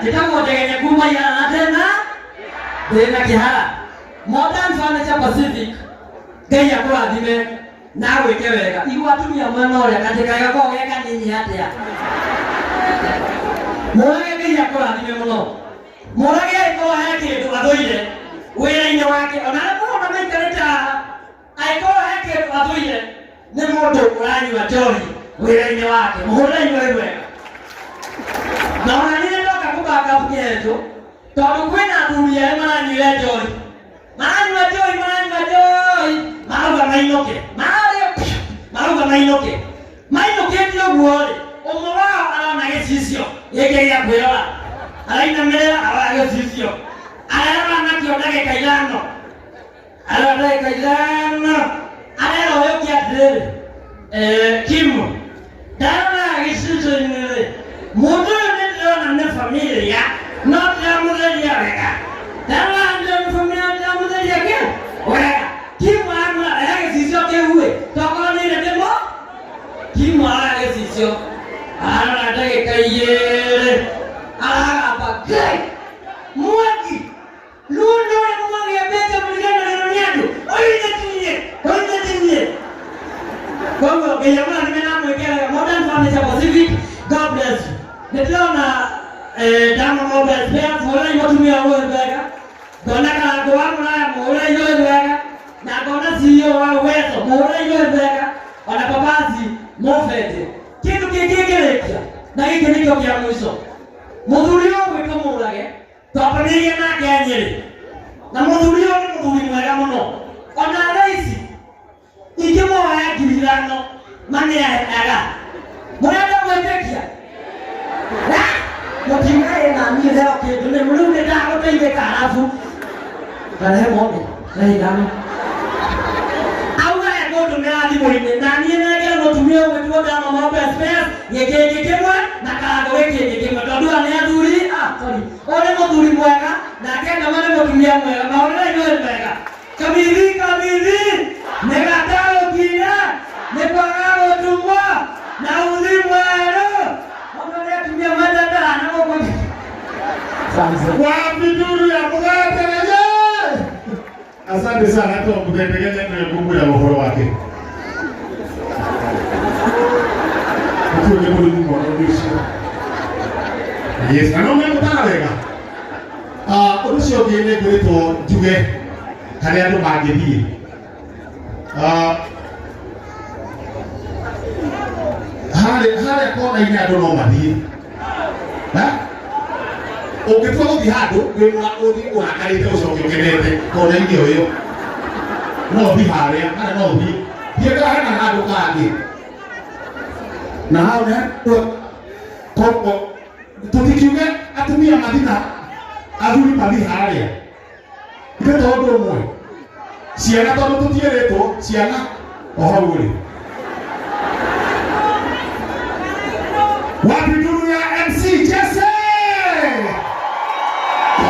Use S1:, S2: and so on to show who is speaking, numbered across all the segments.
S1: Njĩtagwo Ndegenye kuma Iharana tena ndĩna kĩhara. Modern Furniture Pacific, Ngai akũrathime na agwĩke wega. Igua atumia mwena ũrĩa katĩ kaĩ gakoragwo ge kanini atĩa. Mũrage Ngai akũrathime mũno. Mũrage angĩkorwo he kĩndũ athũire wĩra-inĩ wake, ona arĩa mũrona maikarĩte haha, angĩkorwo he kĩndũ athũire nĩ mũndũ ũranyua njohi wĩra-inĩ wake, mũhũrĩre inyuĩ wega. Na ona niĩ ndoka kũbanga kĩhenjo, tondũ kwĩna athuri erĩ maranyuire njohi, maranyua njohi, maranyua njohi, marauga mainũke, mararĩa marauga mainũke. Mainũkĩte ũguo rĩ, ũmwe wao arona gĩcicio gĩkĩ gĩa kwĩrora, arainamĩrĩra aroya gĩcicio, arerora nakĩo ndagĩka 5, arerora ndagĩka 5, arera ũyũ ũngĩ atĩrĩrĩ, Kimu, ndarora gĩcicio-inĩ rĩ, mũndũ ũyũ nĩ ndĩrona nĩ familia, no ndiramũtheria wega. Ndarora nĩ familia, ndiramũtheria kĩ wega. Kimu aramwĩra, rehe gĩcicio kĩu ĩ, tokorwo nĩ ndĩmũ. Kimu aroya gĩcicio, ararora ndagĩka 2, aragamba, Ngai, Mwangi, Nũndũ ũrĩa mwagĩambĩte mũriganagĩrwo nĩ andũ, oige ti niĩ, oige ti niĩ. Koguo Ngai amũrathime na amwĩke wega. Modern Furniture Pacific, God bless you. Nĩ ndĩrona Dama Mobile Spares, mũhũrĩrai mũtumia ũyũ wega. Ngona Karangũ wa Mũraya, mũhũrĩrai ũyũ wega. Na ngona CEO wa Uwezo, mũhũrĩrai ũyũ wega. Ona Papasi Mofete. Kĩndũ kĩngĩ ngĩrĩkia, na gĩkĩ nĩkĩo kĩa mũico. Mũthuri ũyũ gwĩtwo Mũrage, twambanĩirie nake Nyĩrĩ, na mũthuri ũyũ nĩ mũthuri mwega mũno. Ona thaa ici ingĩmũhoya 5,000 maneaga. Mũrenda gwĩtĩkia? Mũtiugaĩ na niĩ heo kĩndũ nĩ rĩu nĩ ndagũteithĩka arabu. Tarehe mone, rehe 5. Auga ekũndũmĩra thimũ-inĩ na niĩ nengere mũtumia ũyũ gwĩtwo Dama Mobile Spares gĩkĩngĩ kĩmwe na karango gĩkĩngĩ kĩmwe, tondũ aya nĩ athuri, sorry, ũyũ nĩ mũthuri mwega nake Ngama nĩ mũtumia mwega. Mahũrĩre inyuĩ wega. Kamithi kamithi nĩ gataũkire nĩ kwaga gũtumwo na uthi mwerũ. Ona nĩ atumia mendete na gũkũ.
S2: Wapi nduru ya Mũgetegenye? Asante sana to Mũgetegenye nĩwe ngũkwĩra ũhoro wake. Ũcio nĩ mũrĩmi mwana ũndũ ũcio. Yes, na no megũtara wega. Ũndũ ũcio ũngĩ nĩ ngwĩrĩtwo njuge harĩa andũ mangĩthiĩ. Harĩa kona-inĩ andũ no mathiĩ. Ha? Ũngĩtua gũthiĩ handũ ũthiĩ ũrakarĩte ũcoke ũkenete kona-inĩ o ĩyo. No ũthiĩ harĩa, harĩa no ũthiĩ. Thiĩ kana hena handũ kangĩ. Na hau nĩ koguo tũtikiuge atumia mathiĩ na athuri mathiĩ harĩa. Ithe to ũndũ ũmwe. Ciana tondũ tũtiĩrĩtwo ciana o hau ũrĩ. Wapi nduru ya MC Jesse?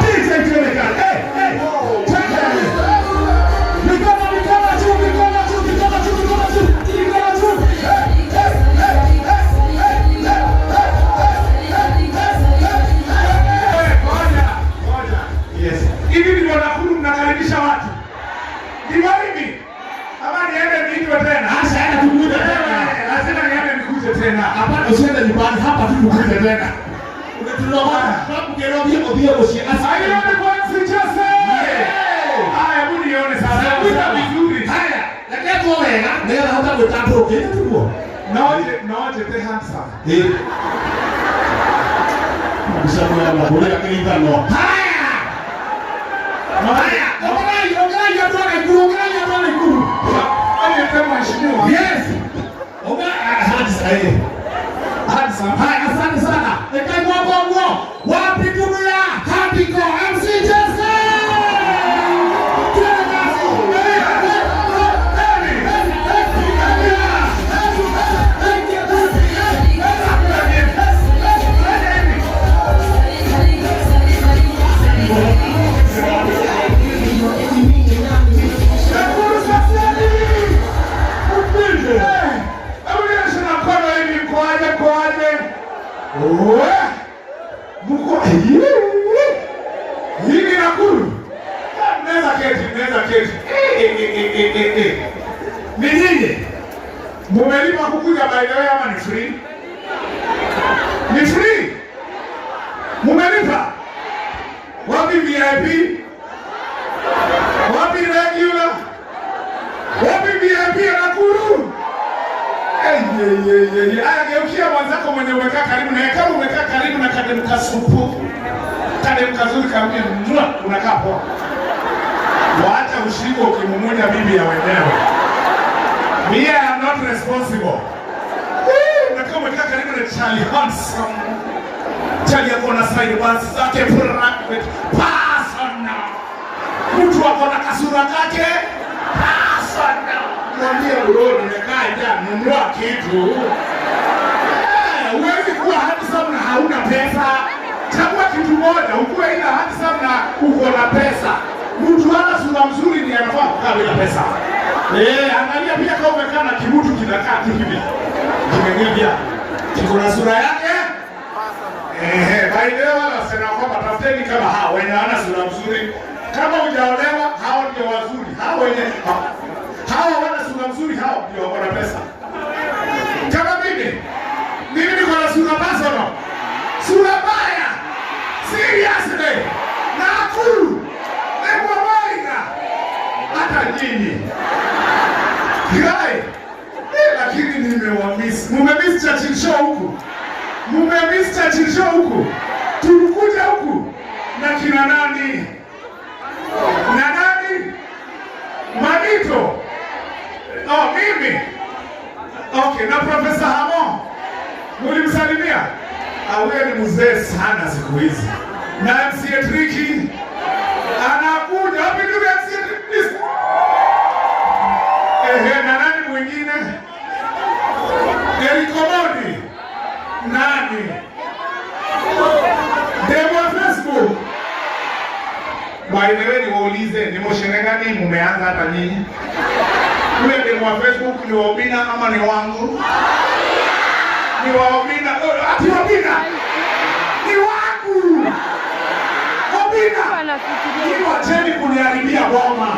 S2: DJ Jereka. Hey, hey. Check it. Mikono, mikono juu, mikono juu, mikono juu, mikono juu, mikono juu. Hey, hey, hey, hey, hey, hey, hey, hey, hey, hey, hey.
S3: Ngoja, ngoja.
S2: Yes.
S3: Hivi ndivyo Nakuru mnakaribisha watu? Ndivyo hivi? Ama niende niitwe tena?
S2: Asha, enda tukuje tena.
S3: Lazima niende nikuje tena.
S2: Hapana, usiende nyumbani, hapa tu tukuje tena. Umeturoga, ũthiĩ mũciĩ.
S3: Are you ready for MC Jesse? Haya, hebu nione sasa. Kuita vizuri.
S2: Haya, reke tuo wega nĩgetha hote gwĩtambũrũkia tiguo.
S3: No njĩte handsome.
S2: Ĩ. Mbica mwega kũrĩa kĩithano. Haya. Haya, ongerai, ongerai andũ a Naikuru, ongerai andũ a Naikuru.
S3: Njĩte mheshimiwa.
S2: Yes. Ongera handsome.
S3: Handsome.
S2: Haya, asante sana. Ekai mwako nguo. Wapi nduru ya Handiko MC Jesse? Twende kazi. Hey, hey, hey, hey, hey,
S3: Nakuru saseni. Hebu nionyeshe na mkono hivi, mkoaje, mkoaje? eh, eh, eh. Ni nyinyi mumelipa kukuja by the way ama ni free? Ni free? Mumelipa? Wapi VIP? Wapi regular? Wapi VIP ya Nakuru? Eh, ye, ye, ye, ye. Aya, geukia mwenzako mwenye umekaa karibu naye. Kama umekaa karibu na kademu kasupu, kademu kazuri, kaambie mwa, unakaa poa. Wacha ushiko ukimumunya bibi ya wenyewe. Me, I am not responsible. Unakaa umekaa karibu na Charlie Handsome. Charlie ako na sideburns zake private personal. Mtu ako na kasura kake personal. Mwambie bro, nimekaa njaa, nunua kitu. Huwezi kuwa handsome na hauna pesa. Chagua kitu moja, ukuwe ila handsome na uko na pesa. Mtu hana sura mzuri ndiye anafaa kukaa bila pesa. Angalia pia kama umekaa na kimutu kinakaa tu hivi. Kimeng'evya. Kiko na sura yake. By the way, wala wasema kwamba tafuteni kama hao wenye hawana sura mzuri. Kama hujaolewa, hao ndio wazuri. Hao wenye hao hawana sura mzuri, hao ndio wako na pesa. Kama mimi niko na sura personal. Sura mbaya. Seriously. Nakuru. Nemwamaina. Hata nyinyi. Guy. Lakini nimewamiss. Mumemiss Churchill Show huku. Mumemiss Churchill Show huku. Tulikuja huku na kina nani? Na nani? Manito. Oh, mimi. Okay, na Profesa Hamo. Mulimsalimia? Ah, huyo ni mzee sana siku hizi. Na MCA Tricky anakuja. Wapi ndugu MCA Tricky? Ehe, na nani mwingine? Eric Omondi. Nani? Demo wa Facebook. By the way, niwaulize ni moshene gani mumeanza hata nyinyi? Ule demo wa Facebook ni wa Obina ama ni wangu? Ni wa Obina. Oh, ati Obina. Ni wangu. Obina. Ni wacheni kuniharibia boma.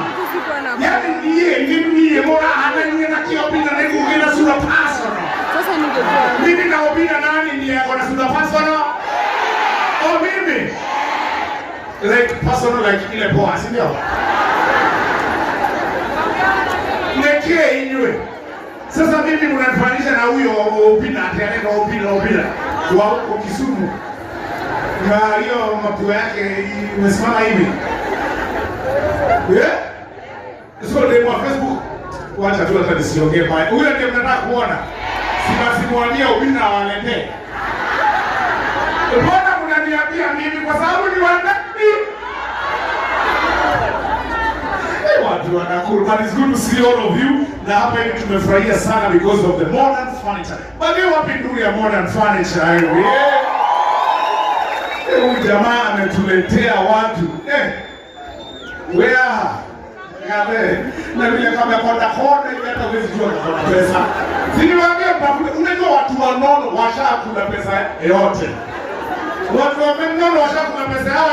S3: Yaani niye ni niye mora hana niye na kiobina nikugira sura personal.
S4: Sasa ningejua.
S3: Mimi na Obina nani ndiye ako na sura personal? Oh, mimi. Like personal, like ile poa, si ndio? Nekie inywe. Sasa mimi mnanifanisha na huyo Obina, ati anaitwa Obina Obina wa huko Kisumu. Na hiyo mapua yake imesimama hivi. Yeah? So demu wa Facebook, wacha tu hata nisiongee baya. Huyo ndiye mnataka kuona. Si basi mwambie Obina awaletee. Mbona mnaniambia mimi kwa sababu ni wanani? Watu wa Nakuru, but it's good to see all of you. Na hapa hivi tumefurahia sana because of the modern furniture. But leo wapi nduru ya modern furniture hiyo? Yeah. Huyu jamaa ametuletea watu. Where? Ngabe. Na vile kama konda konda hivi hata huwezi jua kama pesa. Si niwaambie mtafute, unajua watu wanono washakula pesa yote. Watu wa mnono washakula pesa yao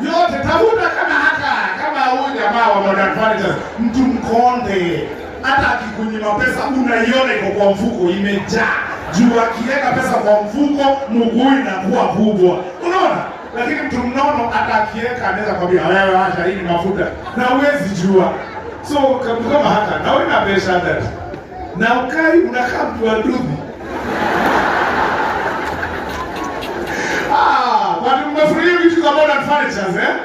S3: yote. Tafuta kama haka kama huyu jamaa wa Modern Furniture, mtu mkonde. Hata akikunyima pesa unaiona iko kwa mfuko imejaa. Juu akiweka pesa kwa mfuko mguu inakuwa kubwa. Unaona? Lakini mtu mnono hata akiweka anaweza kwambia wewe acha hii ni mafuta. Na huwezi jua. So kama haka na wewe na pesa hata. Na ukai unakaa mtu wa ndugu. Ah, watu mmefurahia vitu za Modern Furnitures, eh?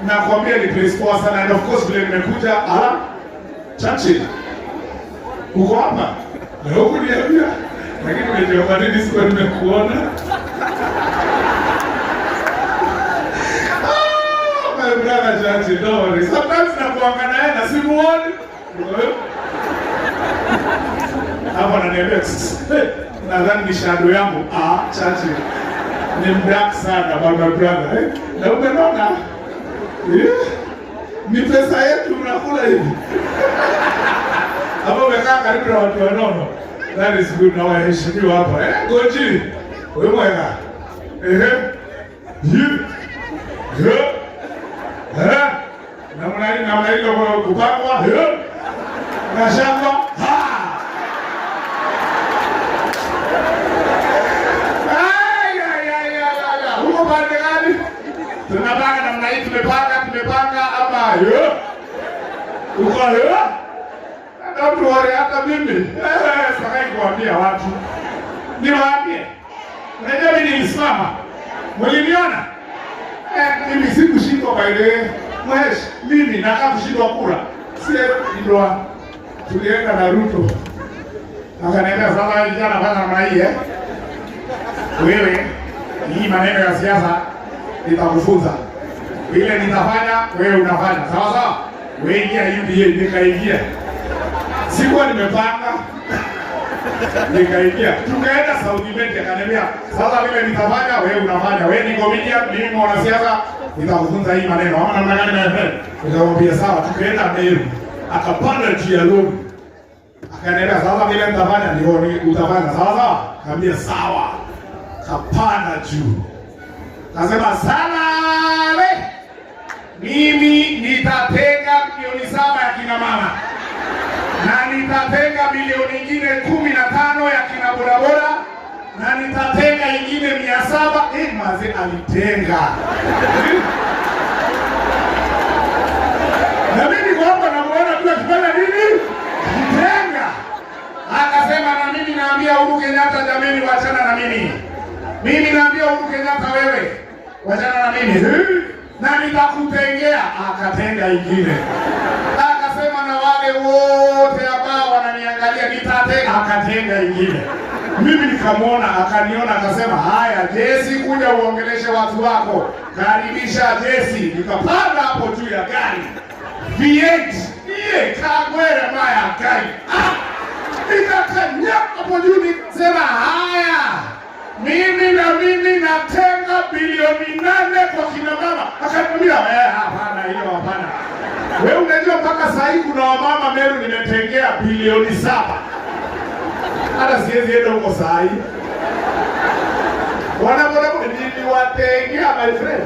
S3: Nakwambia ni place poa sana, and of course vile nimekuja, ala Churchill. Uko hapa? Na huku niambia. Lakini unajua kwa nini sikuwa nimekuona? Ah, my brother Churchill, don't worry. Sometimes nakuanga na yeye na simuoni. Hapo ananiambia, hey, nadhani ni shadow yangu. Ah, Churchill. Ni mdark sana my brother. Eh? Na umeona? Yeah. Ni pesa yetu unakula hivi. Hapo umekaa karibu na watu wanono. That is good. Na waheshimiwa hapa. Goji. Wewe mwega. Eh. Ye. Ye. Eh. Namna hii, namna hii ndio kupangwa. Eh. Gachagua ha. Ay, ay, ay, ay, ay, ay. Huko pande gani? Tunapanga namna hii, tumepanga tumepanga ama yo. Uko yo? Don't worry, hata mimi. Sakai kuambia watu. Niwaambie. Unajua mimi nilisimama. Mliniona? Mimi sikushindwa by the way. Mwesh, mimi nakaa kushindwa kura. Sikushindwa. Tulienda na Ruto. Akaniambia sasa vijana fanya namna hii eh. Wewe hii maneno ya siasa nitakufunza. Ile nitafanya wewe unafanya. Sawa sawa? Wewe ingia UDA, nikaingia. Sikuwa nimepanga. Nikaingia. Tukaenda Saudi Arabia, akaniambia sasa vile nitafanya wewe unafanya. Wewe ni comedian, mimi mwanasiasa, nitakufunza hii maneno. Ama namna gani my friend? Nikamwambia sawa. Tukaenda Meru. Akapanda juu ya lori. Akaniambia sasa vile nitafanya ndio utafanya. Sawa sawa? Nikamwambia sawa. Kapanda juu. Kasema salale. Mimi nitatenga milioni 7 ya kina mama na nitatenga milioni ingine 15 ya kina bodaboda na nitatenga ingine 700. Maze alitenga na mimi kwamba namuona tu akifanya nini, kitenga. Akasema na mimi naambia Uhuru Kenyatta, jameni, wachana na mimi. Mimi naambia Uhuru Kenyatta, wewe wachana na mimi na nitakutengea. Akatenga ingine. Akasema na wale wote ambao wananiangalia nitatenga. Akatenga ingine. Mimi nikamwona, akaniona, akasema haya, Jesse, kuja uongeleshe watu wako, karibisha Jesse. Nikapanda hapo juu ya gari V8 iye kagwere maya gari, nikakanya hapo juu, nikasema haya, mimi na mimi natenga bilioni 8 kwa kina mama. Akaniambia hapana, hiyo hapana. Wewe unajua mpaka saa hii kuna wamama Meru nimetengea bilioni 7. Hata siwezi enda huko saa hii. Wana bodaboda niliwatengea my friend.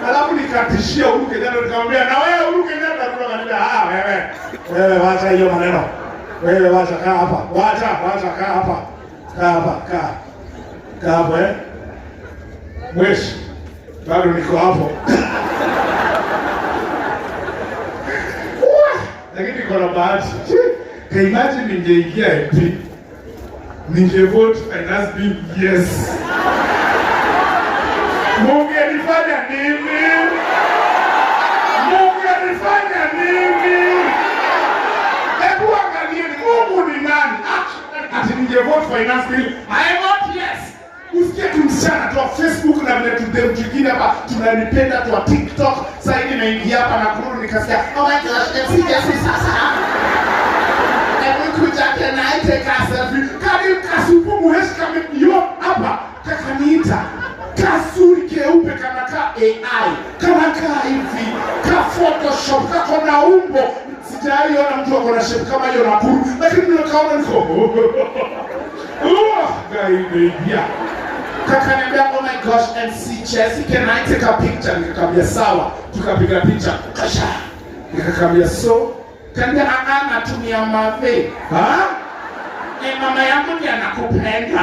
S3: Alafu nikatishia Uhuru Kenyatta nikamwambia na wewe Uhuru Kenyatta, akaniambia ah, wewe. Wewe wacha hiyo maneno. Wewe wacha, kaa hapa. Wacha, wacha kaa hapa. Kaa hapa, kaa. Kaa hapo eh. Mweshi. Bado niko hapo. Lakini niko na bahati. Can imagine ningeingia MP. Ningevote finance bill yes. Mungenifanya nini? Mungenifanya nini? Hebu angalieni Mungu ni nani? Ati ningevote finance bill. I vote yes. Usikie tu msichana tu wa Facebook na vile tudem twingine hapa tunanipenda tu wa TikTok. Sasa hivi nimeingia hapa na kurudi nikasikia oh my gosh, MC Jesse sasa. Hebu kuja tena take a selfie. Kani kasupu muheshi kame yo hapa kakaniita. Kasuri keupe kanakaa AI. Kanakaa hivi. Ka Photoshop kako na umbo. Sijaiona mtu ako na shape kama hiyo Nakuru. Lakini nikaona niko. Imeingia. Kakaniambia oh my gosh, MC Jesse, can I take a picture? Nikakamwambia sawa. Tukapiga picha. Kasha. Nikakamwambia so, kaniambia a natumia mave. Ha? Mama yangu ndiye anakupenda.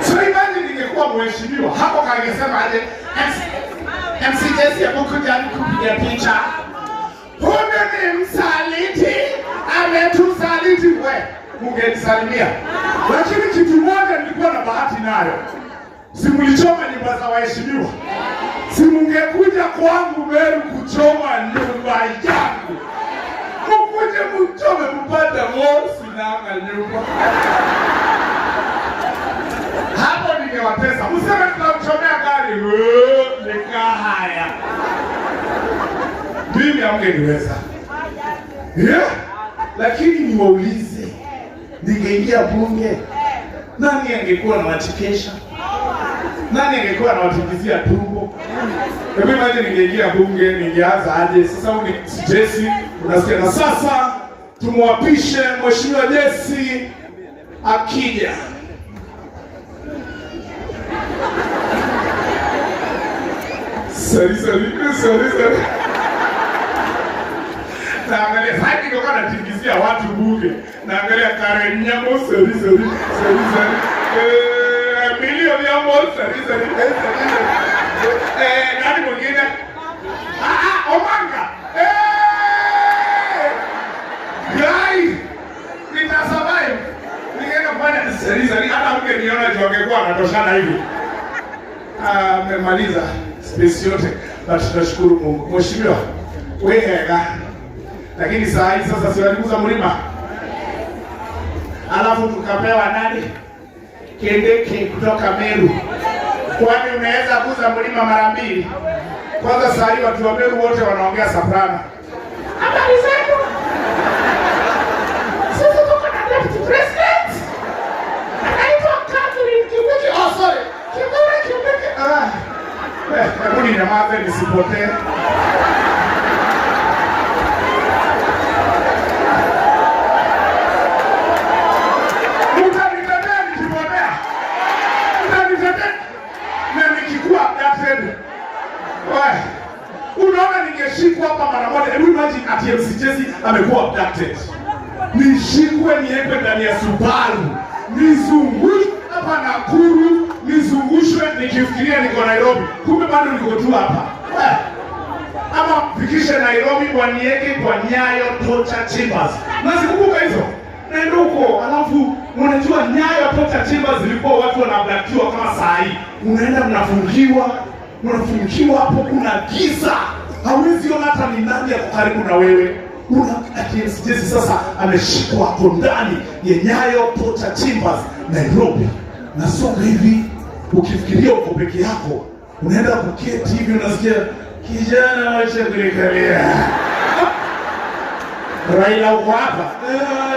S3: So imagine ningekuwa mheshimiwa hapo kangesema aje MC Jesse hebu kuja kupiga picha. Huyu ni msaliti, ametusaliti. We, mungenisalimia. Lakini kitu moja nilikuwa na bahati nayo. Si mlichoma nyumba za waheshimiwa? Si mungekuja kwangu Meru kuchoma nyumba yangu. Mukuje mchome mpate moshi na nyumba. Hapo ningewatesa. Mseme tutamchomea gari. Nikaa haya. Mimi hamngeniweza. Yeah? Lakini niwaulize, ningeingia bunge, nani angekuwa anawachekesha? Nani angekuwa anawatingizia tumbo? Hebu imagine ningeingia bunge, ningeanza aje? Sasa huyu ni Jesse, unasikia na sasa tumwapishe Mheshimiwa Jesse akija. Sorry, sorry, sorry, sorry. Naangalia sasa ndio natingizia watu bunge. Naangalia Karen Nyamu seri seri seri seri. Milioni ya mo seri seri seri seri. Nani mwingine? Omanga. Guy, nita survive. Ningeenda kufanya seri seri, hata mngeniona juu angekuwa anatoshana hivi. Amemaliza space yote, but tunashukuru Mungu. Mheshimiwa, wewe lakini saa hii sasa si waliguza mlima, alafu tukapewa nani Kindiki kutoka Meru. Kwani unaweza kuza mlima mara mbili? Kwanza saa hii watu wa Meru wote wanaongea soprano. Habari zenu? Sisi tuko na deputy president anaitwa Catherine Kindiki. Oh, sorry, Kithure Kindiki. Ah, hebu ninyamaze nisipotee. Mtanitetea nikipotea, mtanitetea na nikikuwa abducted. Wewe, unaona ningeshikwa hapa mara moja. Hebu imagine ati MC Jessy amekuwa abducted, nishikwe niwekwe ndani ya Subaru, nizungushwe hapa Nakuru, nizungushwe nikifikiria niko Nairobi, kumbe bado niko tu hapa. Wewe, ama fikishe Nairobi wanieke kwa Nyayo Torture Chambers. Nazikumbuka hizo. Naenda huko, alafu unajua Nyayo Torture Chambers zilikuwa watu wanaabductiwa kama saa hii. Unaenda mnafungiwa, mnafungiwa hapo, kuna giza. Hawezi ona hata ni nani ako karibu na wewe. Una ati Jessy sasa ameshikwa hapo ndani ya Nyayo Torture Chambers Nairobi. Nasonga hivi ukifikiria uko peke yako, unaenda kuketi hivi unasikia kijana, wacha kunikalia. Raila uko hapa?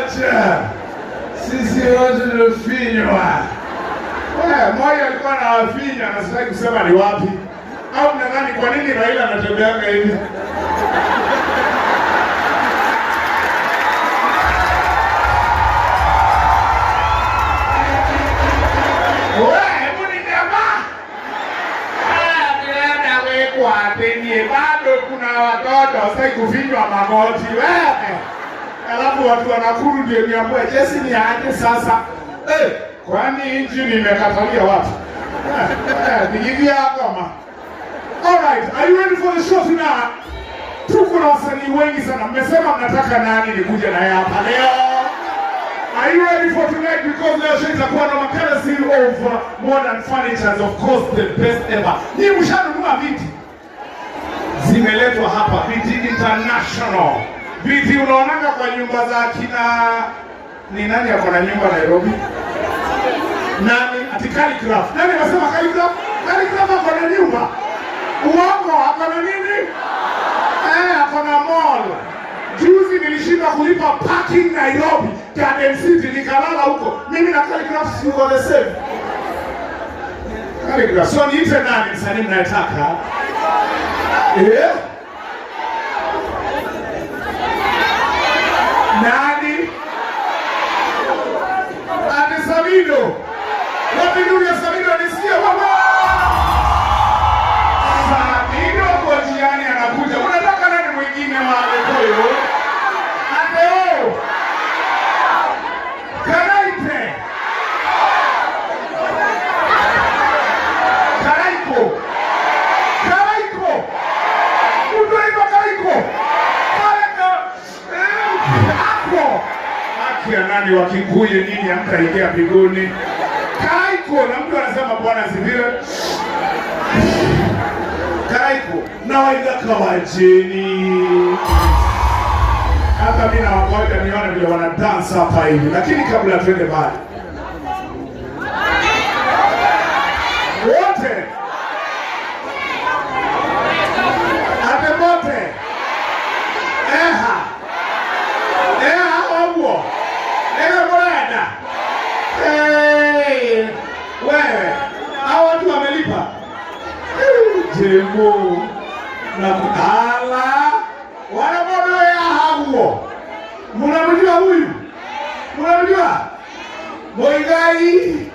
S3: Acha. Sisi wote tumefinywa. Wewe, Moi alikuwa anawafinya na sitaki kusema ni wapi. Au mnadhani kwa nini Raila anatembeanga hivi? Wewe, hebu ni jamaa. Ah, nilienda wekwa penye bado kuna watoto sasa kufinywa magoti. Wewe. Alafu watu wa Nakuru ndio niambie Jessy ni aje sasa? Eh, kwani injini imekatalia watu? Nikigia kama. All right, are you ready for the show tonight? Tuko na wasanii wengi sana. Mmesema mnataka nani nikuje naye hapa leo? Are you ready for tonight? Because leo show itakuwa na courtesy of Modern Furnitures, of course the best ever. Ni mshanunua viti. Zimeletwa hapa viti international. Viti unaonanga kwa nyumba za kina ni nani ako na nyumba Nairobi? Nani? Ati Khaligraph. Nani anasema Khaligraph? Khaligraph ako na nyumba. Uongo, ako na nini? Ako na mall. Juzi nilishindwa kulipa parking Nairobi, Garden City, nikalala huko. Mimi na Khaligraph si uko the same. Khaligraph. So niite nani msanii mnayetaka? Eh? Nani? Ati Samidoh. Wapi nuru ya Samidoh nisikie baba? Samidoh kwa njiani anakuja. Unataka nani mwingine wa Agikuyu? Ateo. Karaite. Karaiko. Karaiko. Mtu anaitwa Karaiko. Kareka. Hapo. Haki ya nani wa Kikuyu nini hamtaingia mbinguni? Karaiko na mtu anasema Bwana asifiwe. Karaiko na waida kawajeni. Hata mimi nawangoja nione vile wana dance hapa hivi, lakini kabla tuende mbali wote atemote eha eha ogwo eha murenda. Hey, wewe hao watu wamelipa jemu na ala wanamodo ya haguo. Mnamjua huyu? Mnamjua Muigai?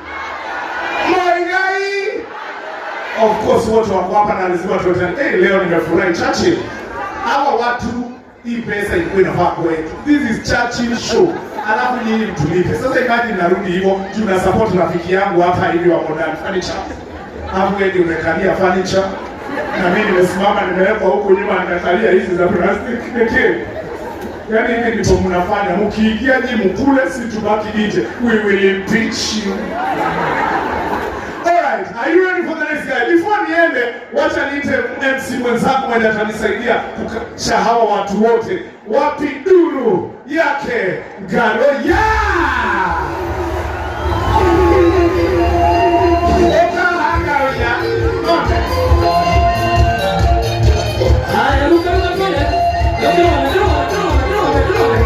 S3: Muigai. Of course wote wako hapa na lazima tuwe. Hey, leo nimefurahi Churchill. Hawa watu Hii pesa ilikuwa inafaa kwetu. This is Churchill Show. Alafu nyinyi mtulipe. Sasa imagine narudi hivyo, tuna support rafiki yangu hapa hivi wa Modern Furniture. Alafu wewe ndio umekalia furniture na mimi nimesimama nimewekwa huku nyuma nimekalia hizi za plastic pekee. Yaani hivi ndipo mnafanya, mkiingia nyi mkule, si tubaki nje. We will impeach you. Alright, are you ready for the next guy? Before niende, wacha niite MC mwenzangu mwenye atanisaidia kukasha hawa watu wote. Wapi duru yake Ngalo ya Oka ya Ote.
S1: Haya, ruka ruka twende. Ruka ruka ruka ruka ruka.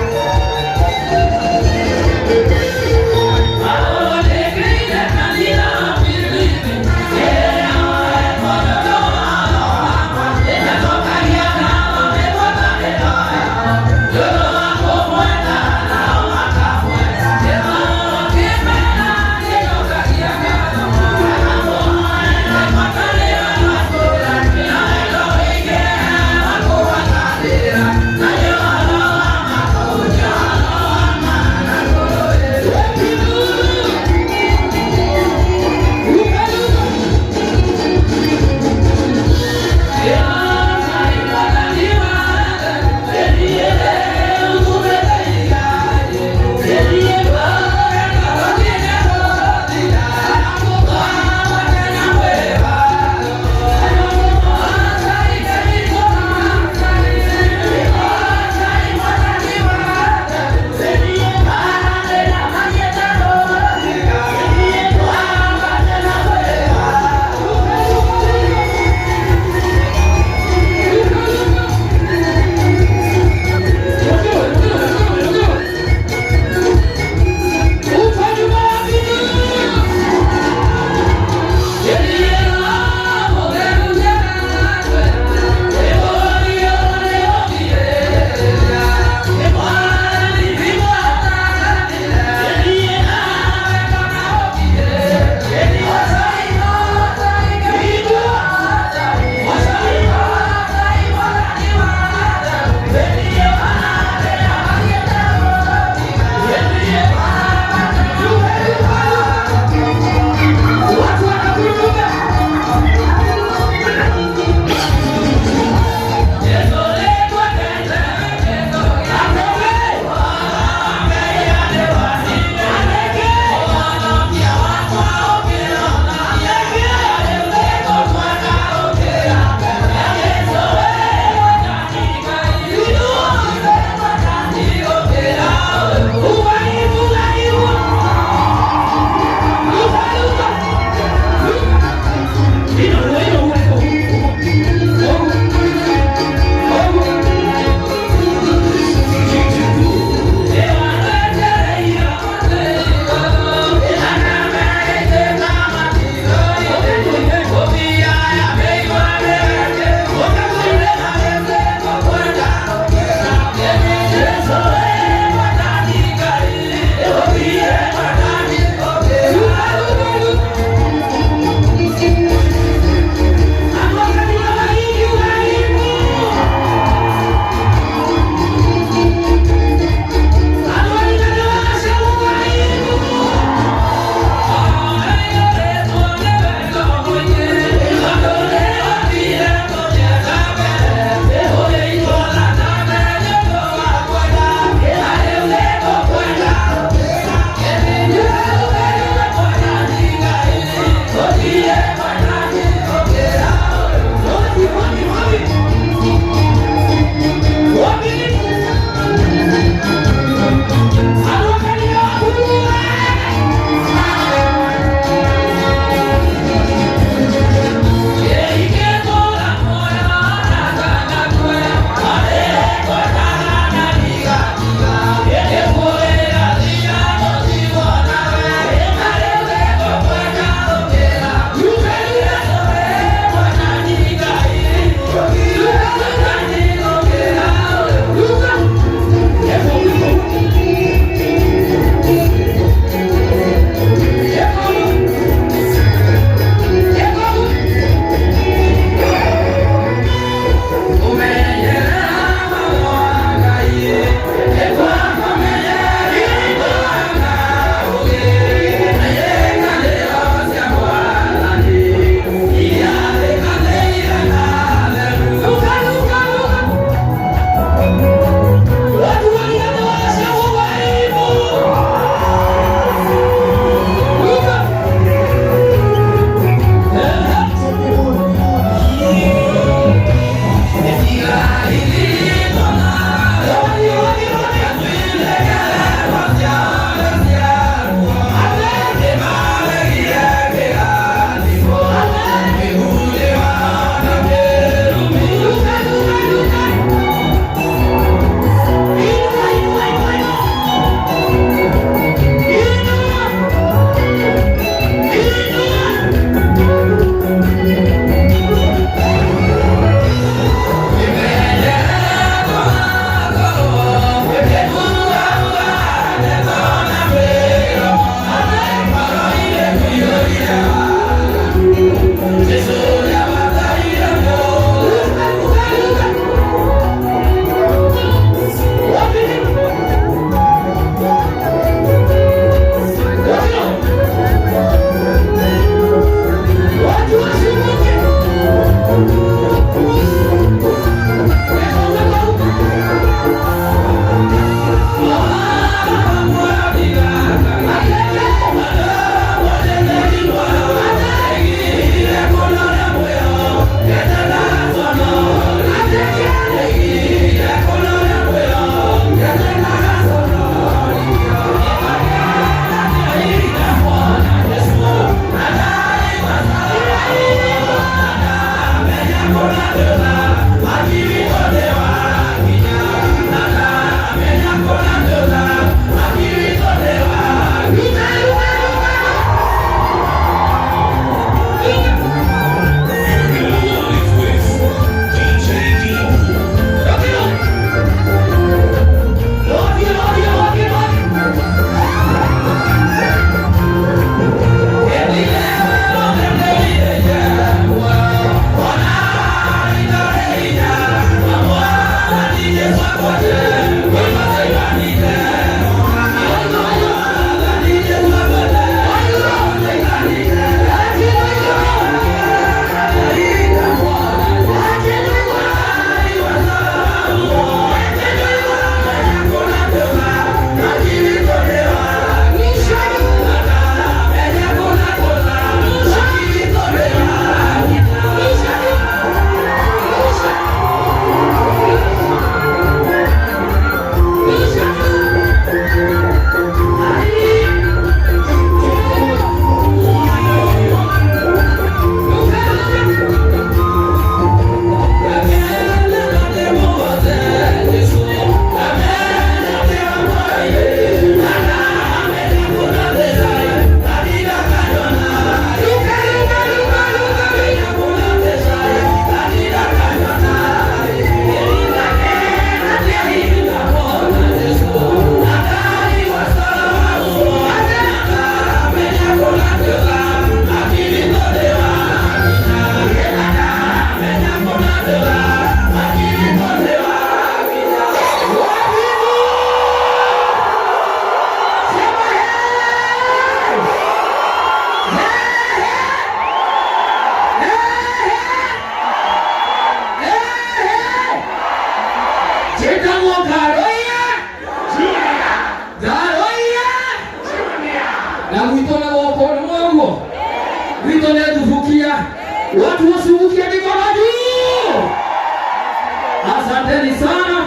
S4: Asanteni sana,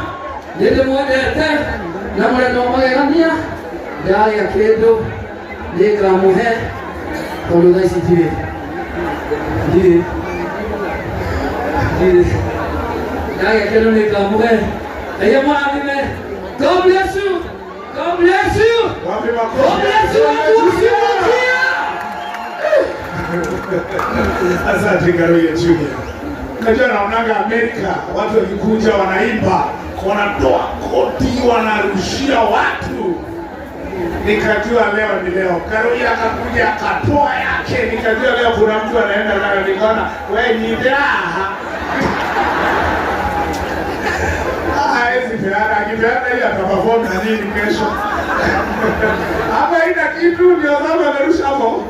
S4: nĩndĩmwendete na mũrendo wa magegania. Ndagĩa kĩndũ nĩngamũhe tondũ thaa ici ndirĩ ndirĩ ndirĩ. Ndagĩa kĩndũ nĩngamũhe. Ngai amũrathime. God bless you. God bless you.
S3: Wapi
S4: God
S3: makofi?
S4: bless you. Watu
S3: Asante Ngaruiya Junior. Najua naonaga Amerika watu wakikuja wanaimba, wanatoa koti, wanarushia watu. Nikajua leo ni leo. Ngaruiya akakuja akatoa yake, nikajua leo kuna mtu anaenda nayo, nikaona we ni raha. Ah, hawezi peana, akipeana hiyo ataperform na nini kesho? Hapa haina kitu, ndio sababu amerusha hapo.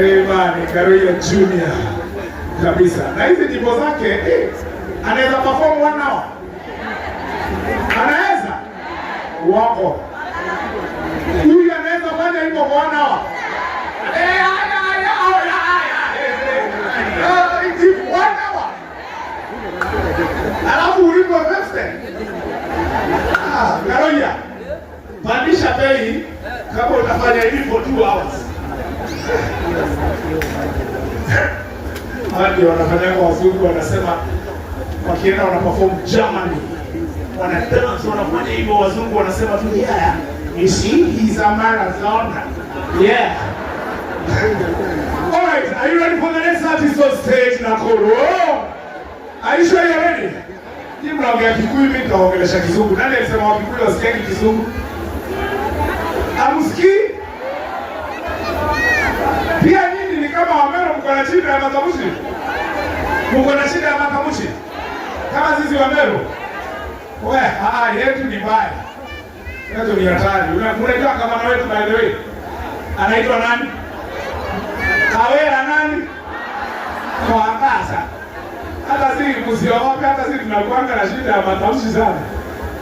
S3: Eh, man, Ngaruiya Junior kabisa. Na hizi nyimbo zake anaweza perform one hour. Anaweza? Wako. Huyu anaweza fanya hivyo kwa one hour. Eh, haya, haya, haya, haya. Eh, one hour. Alafu ulipo 50. Ah, Ngaruiya. Pandisha bei kama utafanya hivi for 2 hours. Hawa ndio wanafanya wazungu wanasema wakienda wana perform Germany, wana dance, wanafanya hivyo, wazungu wanasema tu, "Yeah, you see, he's a marathon, yeah." All right, are you ready for the next artist on stage, Nakuru? Are you sure you're ready? Nyinyi mnaongea Kikuyu, mimi nitaongelesha Kizungu. Nani alisema Wakikuyu wasikiangi Kizungu? Hamsikii? Pia nyinyi ni kama Wameru, mko na shida ya matamshi. Mko na shida ya matamshi kama sisi Wameru. We, ah, yetu ni mbaya. Yetu ni hatari. Unajua gavana wetu, by the way? Anaitwa nani? Kawera nani? Mwangaza. Hata si msiogope, hata si tunakuanga na shida ya matamshi sana.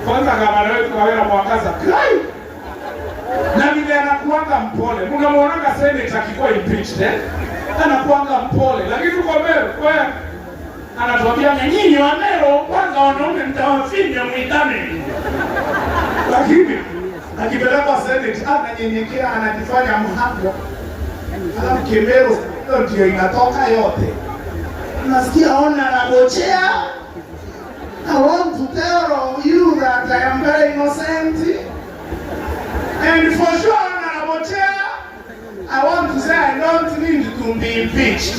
S3: Kwanza gavana wetu Kawira Mwangaza. Kai! Na vile anakuanga mpole. Mnamuonanga senate akikuwa impeached, eh? Anakuanga mpole, lakini tuko Meru, we anatuambia, "Nyinyi wa Meru kwanza wanaume mtawafinya mwitane." Lakini akipelekwa senate ananyenyekea, anajifanya mhambo. Alafu Kimeru hiyo ndio inatoka yote. Nasikia honorable chair. I want to tell you that I am very innocent. And for sure, honorable chair, I want to say I don't need to be impeached.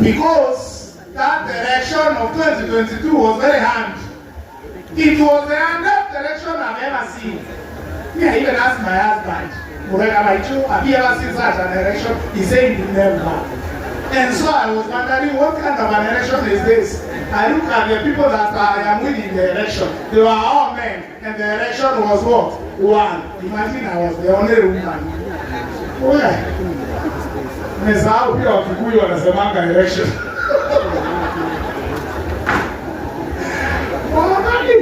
S3: Because that election of 2022 was very hard. It was the hardest election I've ever seen. Me, I even asked my husband, Murega Baichu, "Have you ever seen such an election?" He said, "Never." And so I was wondering, what kind of an election is this? I look at the people that I am with in the election. They were all men, and the election was what? One. Imagine I was the only woman. Where? Nimesahau pia Wakikuyu wanasemanga election. Wanani?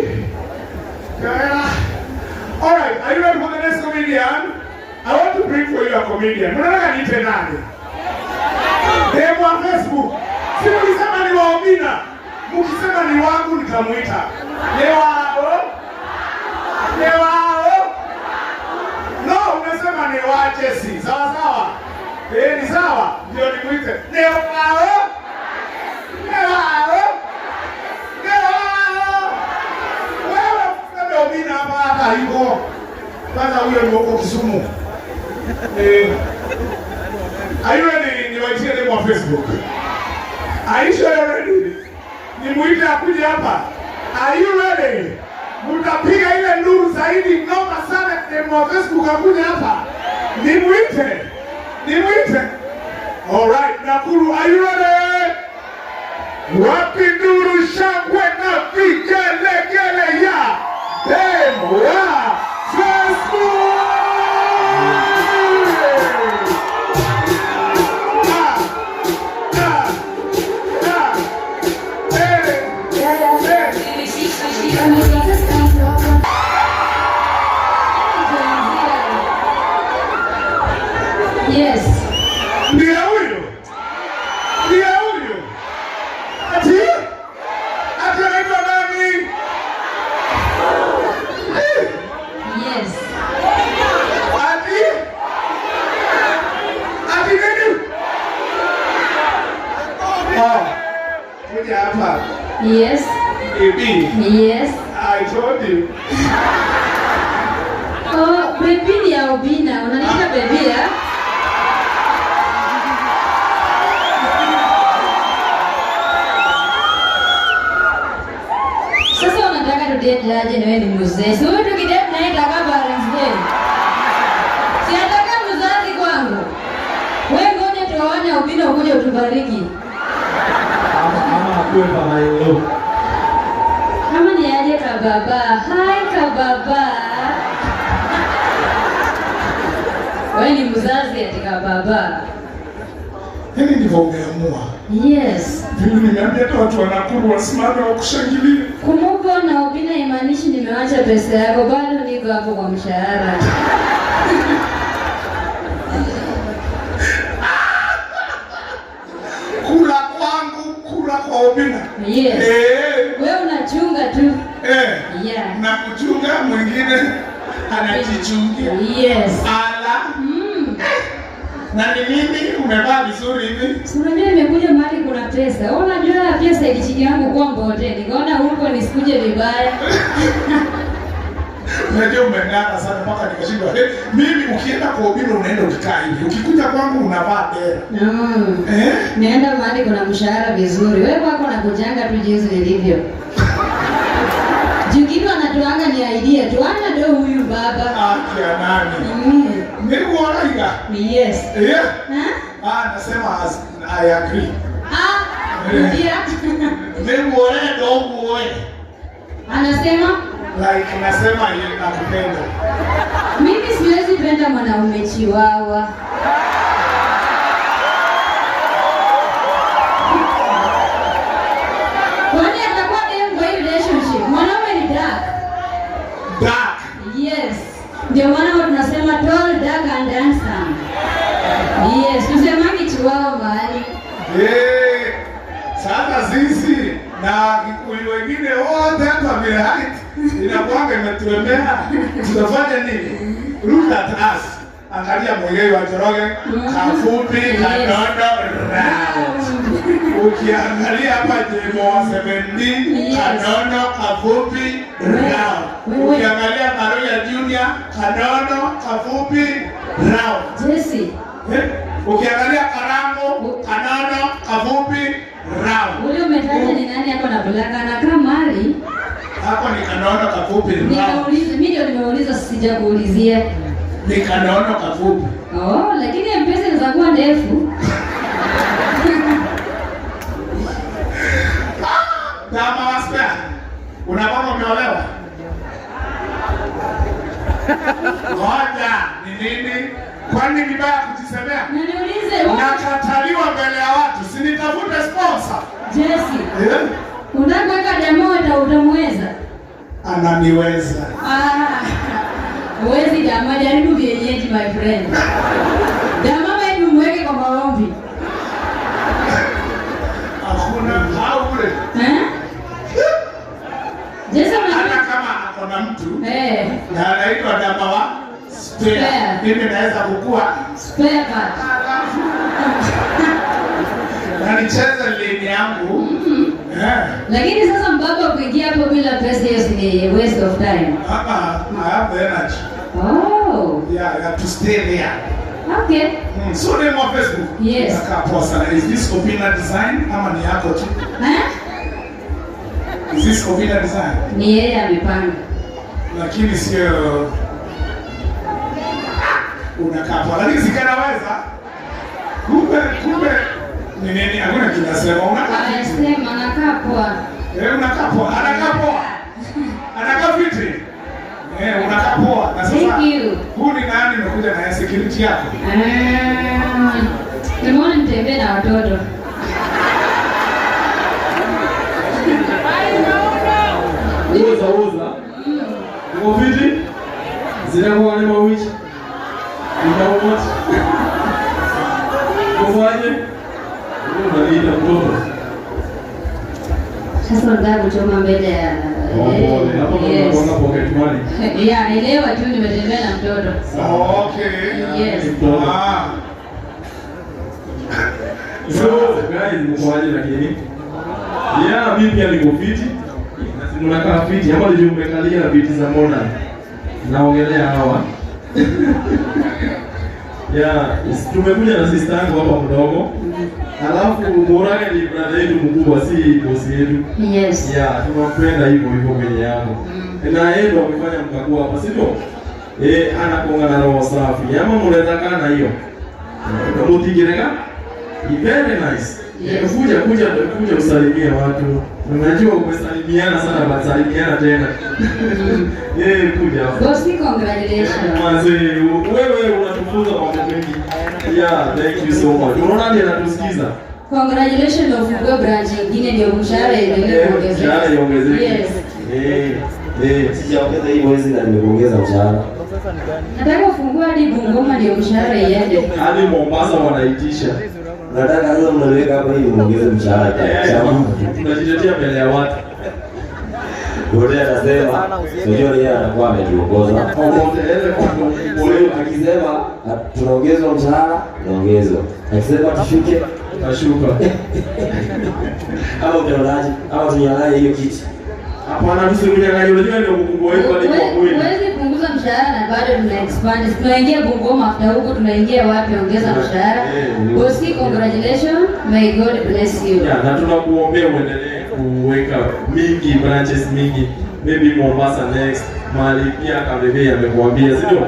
S3: Yeah. All right, are you ready for the next comedian? I want to bring for you a comedian. Mnataka niite nani? Demu wa Facebook. Si mlisema ni wa Obina? Mkisema ni wangu nitamuita. Ni wao? Ni wao? No, unasema ni wa Jesse. Sawa sawa. Eh, ni sawa. Ndio nimuite. Ni wao? Ni wao? Ni wao? Wewe useme Obina hapa hapa yuko. Kwanza huyo ni huko Kisumu. Eh. Are you ready? Niwaitie demu wa Facebook. Are you sure you're ready? Nimuite akuje hapa. Are you ready? Mutapiga ile nduru zaidi noma sana demu wa Facebook akuje hapa. Nimuite. Nimuite. All right, Nakuru, are you ready? Wapi nduru, shangwe na vigelegele ya demu wa Facebook? Ah, ah, ah. Eh, eh.
S5: Yes.
S3: Ndiye huyo, ndiye huyo. Ati
S5: Yes.
S3: Baby,
S5: Yes.
S3: I told you.
S5: Oh, baby ni ya Obina. Unaniita baby ya? Sasa unataka tudate aje na wewe ni mzee? Si wewe tukidate naye itakuwa Valentine's Day. Si ataka mzazi kwangu. Wewe ngoja tuone Obina ukuje utubariki.
S6: Ama akuwe baba in.
S5: Kama ni aje kababa. Hi kababa. Wewe ni mzazi ati kababa.
S3: Hili ndivyo umeamua.
S5: Yes.
S3: Vile nimeambia hata watu wa Nakuru wasimame wakushangilie.
S5: Kumbuka na Obina imaanishi nimewacha pesa yako, bado niko hapo kwa mshahara.
S3: Kula kwangu, kula kwa Obina.
S5: Yes.
S3: Eh,
S5: Wewe unachunga tu.
S3: eh.
S5: Yeah.
S3: Na kuchunga mwingine anajichungia.
S5: Yes.
S3: Ala. Na ni nini umevaa vizuri hivi?
S5: Si unajua nimekuja mahali kuna pesa. Wewe unajua pia side chick yangu kuwa mbote. Nikaona huko nisikuje vibaya.
S3: Unajua umeng'ara sana mpaka nikashindwa. Hey, mimi ukienda kwa Obina unaenda ukikaa hivi. Ukikuja kwangu unavaa dera. Eh?
S5: Naenda mahali kuna mshahara vizuri. Wewe kwako nakujanga tu jinsi nilivyo. Juu anatuanga ni idea tu. Ana do huyu baba.
S3: Haki ya nani? Nilikuona.
S5: Yes.
S3: Eh?
S5: Ha?
S3: Ah, nasema I agree.
S5: Ah, rudia.
S3: Nilikuona ndio wewe.
S5: Anasema
S3: Like nasema yeye nakupenda.
S5: Mimi siwezi penda mwanaume chiwawa. Kwani atakuwa dem kwa hii relationship? Mwanaume ni dark.
S3: Dark.
S5: Yes. Ndio maana huwa tunasema tall, dark and handsome. Yes, tusemangi chiwawa mahali.
S3: Eh, sasa sisi na Kikuyu wengine wote hapa vile height inakuanga imetulemea. Tutafanya nini? Look at us. Angalia Muigai wa Njoroge, kafupi, kanono, round. Ukiangalia hapa Jemo wa 7D, kanono, kafupi, round.
S5: Wewe.
S3: Ukiangalia Maruya Junior, kanono, kafupi, round.
S5: Jesse,
S3: Eh? Ukiangalia Karango, kanono, kafupi, round.
S5: ule umetaja ni nani hapo na black anakaa mali?
S3: Hapo ni kanono kafupi, round.
S5: Nikauliza, mimi ndio nimeuliza sijakuulizia.
S3: Ni kanono kafupi.
S5: Oh, lakini M-Pesa inaweza kuwa ndefu.
S3: Dama wa spare. Una mama umeolewa? Ngoja, ni nini? Kwani ni vibaya kujisemea?
S5: Na niulize, wewe
S3: Nakataliwa mbele ya watu, si nitafute sponsor.
S5: Jesse,
S3: Eh?
S5: unataka kuweka demo utamweza?
S3: Ananiweza.
S5: Ah. Huwezi jamaa, jaribu vienyeji my friend. Jamaa hebu mweke kwa maombi.
S3: Hakuna haule.
S5: Eh? Jesse
S3: Hata
S5: unajua?
S3: kama ako na mtu
S5: Eh,
S3: na anaitwa dama wa spare.
S5: Spare.
S3: Mimi naweza kukua
S5: spare part.
S3: alafu na nicheze lane yangu. Eh.
S5: Lakini sasa mbaba kuingia hapo bila pesa hiyo si ni waste of time.
S3: Hapa I have the energy.
S5: Oh.
S3: Yeah, to stay there.
S5: Okay.
S3: So name on Facebook.
S5: Yes.
S3: Inakaa poa sana. Is this Obina design ama ni yako tu?
S5: Eh?
S3: Is this Obina design?
S5: Ni yeye amepanga.
S3: Lakini sio unakaa poa. Lakini sikanaweza. Kumbe ni nini? Hakuna kinasema unakaa fiti.
S5: Anasema anakaa poa.
S3: Eh, unakaa poa. Anakaa poa. Anakaa fiti. Eh, unakaa poa. Na sasa
S5: Thank you.
S3: huu ni nani umekuja na security yako?
S5: Ah, nimeona nitembee na watoto.
S6: Uza uza. Uko fiti? Zinakuwa ni mawichi. Ndio. Ukoje? Unaita mtoto.
S5: Sasa unataka kuchoma mbele ya
S6: Pole. Hapo ndo
S5: Yes.
S6: unakuwa pocket money.
S5: Yeah, elewa tu nimetembea na mtoto.
S3: Okay.
S5: Yes.
S6: Mtoto.
S3: Ah.
S6: So, guys, mkoaje lakini? Yeah, mimi pia niko fiti. Na si mnakaa fiti ama ndio mmekalia viti za Modern? Naongelea hawa. Yeah, tumekuja na sister yangu hapa mdogo. Alafu Murage ni brother yetu mkubwa, si bosi yetu.
S5: Yes.
S6: Yeah, tunampenda hivyo hivyo kwenye yako. Na yeye ndo amefanya mkakuwa hapa, si ndio? Eh, anakuanga na roho safi. Ama mnaweza kaa na hiyo. Mutigirega? Ni very nice.
S5: Yes.
S6: Kuja kuja kuja usalimie watu. Unajua umesalimiana sana, but salimiana tena. Kuja hapa.
S5: Bosi, congratulations.
S6: Manze, wewe unatufunza mambo mengi. Yeah, thank you so much. Unaona ndiye anatusikiza.
S5: Congratulations na ufungue branch nyingine ndio mshahara iendelee kuongezeka.
S6: Mshahara iongezeke.
S5: Yes.
S7: Sijaongeza hii mwezi na nimekuongeza mshahara.
S5: Nataka ufungue hadi Bungoma ndio mshahara iende.
S6: Hadi Mombasa wanaitisha.
S7: Nataka sasa mnaniweka hapa ili muongeze mshahara.
S6: Tunajitetea mbele ya watu.
S7: Wote anasema, unajua yeye anakuwa ametuongoza. Kwa hiyo akisema tunaongezwa mshahara, tunaongezwa. Akisema tushuke,
S6: Tashuka.
S7: Ama utaonaje? Ama tunyang'anye hiyo kiti.
S6: Hapana, tusimnyang'anye. Unajua ndio mkubwa wetu alikuwa kweli.
S5: Huwezi punguza mshahara na bado tuna expand. Tunaingia Bungoma after huko tunaingia wapi ongeza mshahara. Bosi, congratulations. May God bless you.
S6: Yeah, na tunakuombea uendelee kuweka mingi branches mingi, maybe Mombasa next, mahali pia Kamebe amekuambia, si ndio?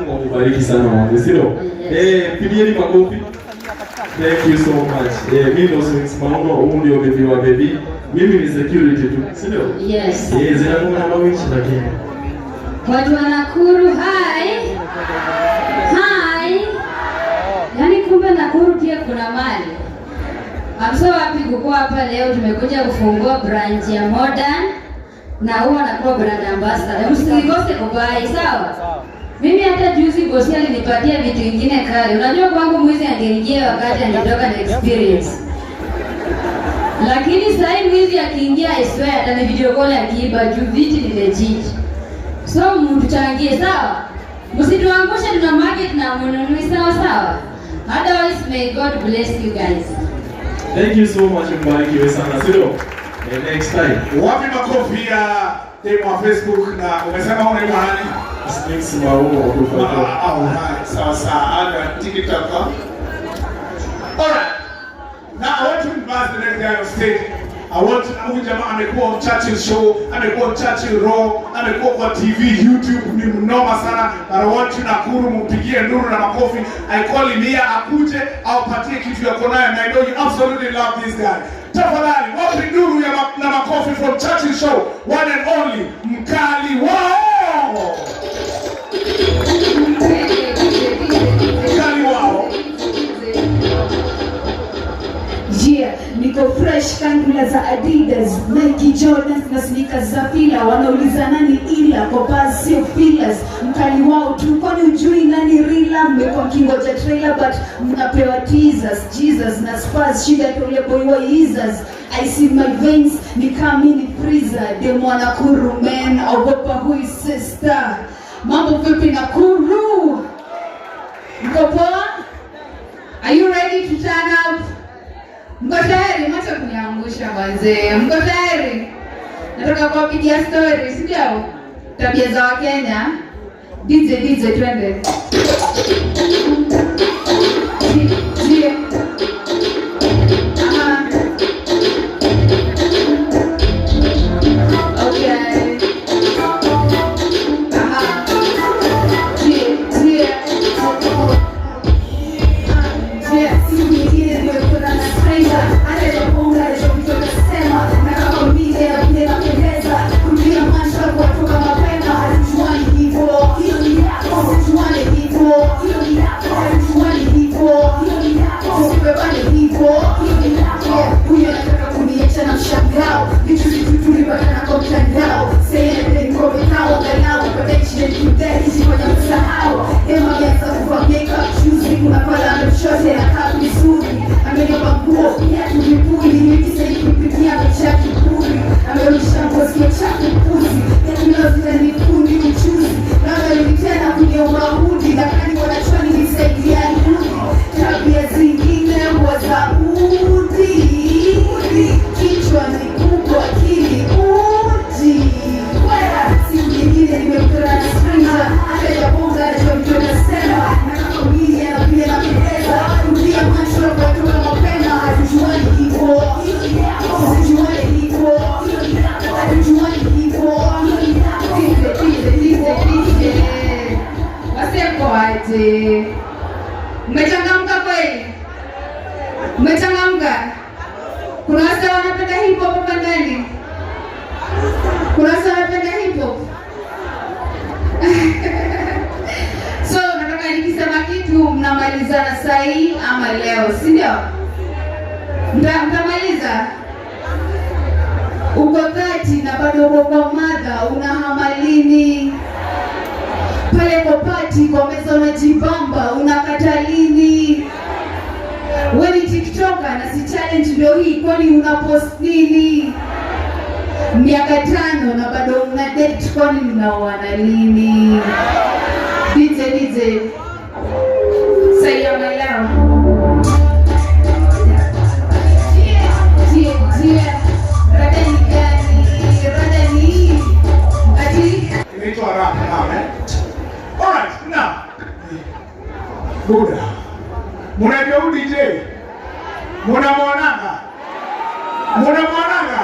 S6: Mungu akubariki sana wangu, si ndio?
S5: Yes.
S6: Pigieni makofi. Thank you so much. Mimi ndo Swings Mauno, huu ndio baby wa baby. Mimi ni security tu, si ndio?
S5: Yes.
S6: Zinakuwa na mawichi lakini.
S5: Watu wa Nakuru, hi. Hi. Yaani kumbe Nakuru pia kuna mali. I'm so happy kukuwa hapa leo. Tumekuja kufungua branch ya Modern na huwa nakuwa brand ambassador. Msikose kubuy, sawa? Mimi hata juzi bosi alinipatia vitu vingine kali. Unajua kwangu mwizi angeingia wakati angetoka na experience. Lakini sasa hivi mwizi akiingia, I swear atani video call akiiba juu viti ni legit. So mtuchangie, sawa? Msituangushe, tuna market na mununui, sawa sawa. Otherwise may God bless you guys.
S6: Thank you so much, mbarikiwe sana, si ndio? Next time.
S3: Wapi makofi ya demu wa Facebook na umesema unaitwa nani?
S6: Snakes Mauno kutoka.
S3: Ah, alright. Sawa sawa. Aga TikTok. Alright. Now I want to invite the next guy on stage. I want huyu jamaa amekuwa on Churchill Show, amekuwa on Churchill Raw, amekuwa kwa TV, YouTube, ni mnoma sana. But I want you Nakuru mumpigie nduru na makofi. I call him here akuje awapatie kitu yako nayo and I know you absolutely love this guy. Tafadhali wapi nduru ya na makofi from Churchill Show, one and only mkali wao. Mkali wao.
S8: Yeah, niko fresh kandula za Adidas, Nike Jordans na sneakers za Fila. Wanauliza nani ila kwa basi sio fillers. Mkali wao tu, kwani ujui nani rila? Mmekuwa mkingoja trailer but mnapewa teasers, Jesus na Spurs, shida ule boy wa Jesus. I see my veins ni kama mini freezer. Demo wa Nakuru man, ogopa huyu sister. Mambo vipi Nakuru? Mko poa? Are you ready to turn up? Mko tayari? Mwacha kuniangusha wazee. Mko tayari? Nataka kuwapigia story, si ndio? Tabia za Wakenya. DJ, DJ, twende. DJ. Aha. Okay. Aha. DJ. Siku nyingine nimekutana na stranger anayebonga alichokitoka sema na kama mile na vile napendeza kutumia macho kuwatoka mapema. Hatujuani hivyo, hiyo ni yako. Hatujuani hivyo, hiyo ni yako. Hatujuani hivyo, hiyo ni yako. Usibebane hivyo, hiyo ni yako. Huyo anataka kuniacha na mshangao, vitu vitu tulipatana kwa mtandao, sasa niko vikao angalau potential kwenye msahau. Ema ameanza kuvaa makeup juzi, kuna pala amemshote na kaa vizuri, amenipa nguo, viatu, vipuli, hivi sasa hivi amejaa kiburi, amerusha ngozi ya chafu puzi, viatu leo zitanifuni uchuzi, na amerudi tena kuniomba hudi, lakini wanachoni nisaidia rudi, tabia zingine huwa za udi, kichwa. Aje. Mmechangamka kweli? Mmechangamka? Kuna wase wanapenda hip hop hapa ndani? Kuna wase wanapenda hip hop? So nataka nikisema kitu mnamalizana sahi ama leo, si ndio? Mtamaliza? Uko 30 na bado uko kwa madha, unahama lini? Pale kwa party kwa meza unajibamba, unakata lini? Wewe ni TikToker na si challenge ndio hii, kwani una post nini? Miaka 5 na bado mna date, kwani mnaoana lini? DJ DJ, say my love. Yeah. Rada ni gani? Rada ni ati
S3: Inaitwa rap now, eh? Alright, now. Buda. Munajua huyu DJ? Munamwonaga? Munamwonaga?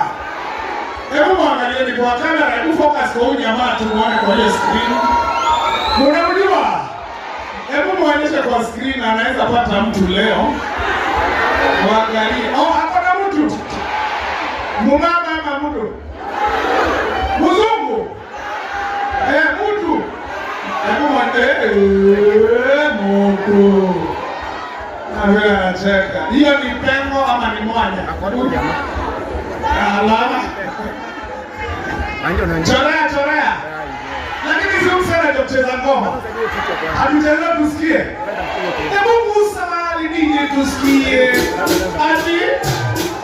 S3: Hebu mwangalieni kwa kamera, hebu focus kwa huyu jamaa tumuone kwa hiyo screen. Munamjua? Hebu muonyeshe kwa screen, anaweza pata mtu leo. Mwangalie. Oh, hapana mtu. Mumama ama mtu? Mzungu? Eh, mtu. Hebu mwende mtu. Na vile anacheka. Hiyo ni pengo ama ni mwanya? Alama. Chorea, chorea. Lakini si msana ndio kucheza ngoma. Hatucheza tusikie. Hebu gusa mahali DJ tusikie. Ati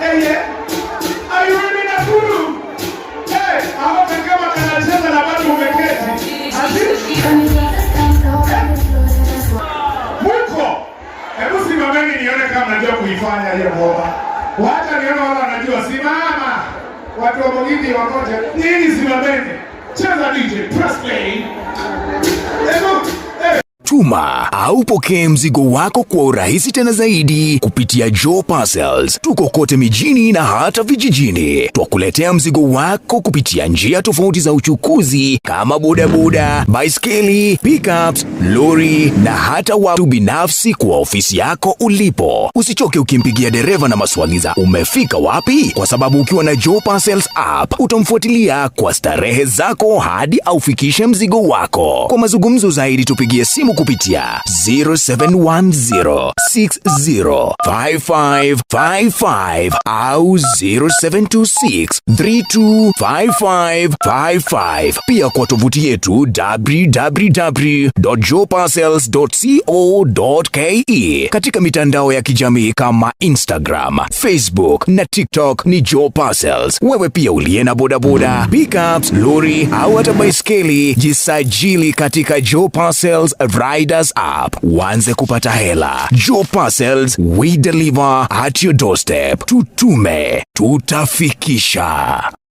S3: eh. Are you ready, Nakuru? Eh, hapo kama kanacheza na bado umeketi. Ati muko. Hebu simameni nione kama mnajua kuifanya hiyo ngoma. Wacha nione wale wanajua. Simama. Watu wa Mugithi wakoje? Nini simameni? Cheza DJ, press play. Hebu eh.
S9: Tuma au pokee mzigo wako kwa urahisi tena zaidi kupitia Joe Parcels. Tuko kote mijini na hata vijijini. Twakuletea mzigo wako kupitia njia tofauti za uchukuzi kama bodaboda, baiskeli, pickups, lori na hata watu binafsi kwa ofisi yako ulipo. Usichoke ukimpigia dereva na maswali za umefika wapi, kwa sababu ukiwa na Joe Parcels app utamfuatilia kwa starehe zako hadi aufikishe mzigo wako. Kwa mazungumzo zaidi tupigie simu kupitia 0710605555 au 0726325555. Pia kwa tovuti yetu www.joeparcels.co.ke. Katika mitandao ya kijamii kama Instagram, Facebook na TikTok ni Joe Parcels. Wewe pia uliye na bodaboda, pickups, lori au hata baiskeli, jisajili katika Joe Parcels Riders app uanze kupata hela. Joe Parcels, we deliver at your doorstep. Tutume, tutafikisha.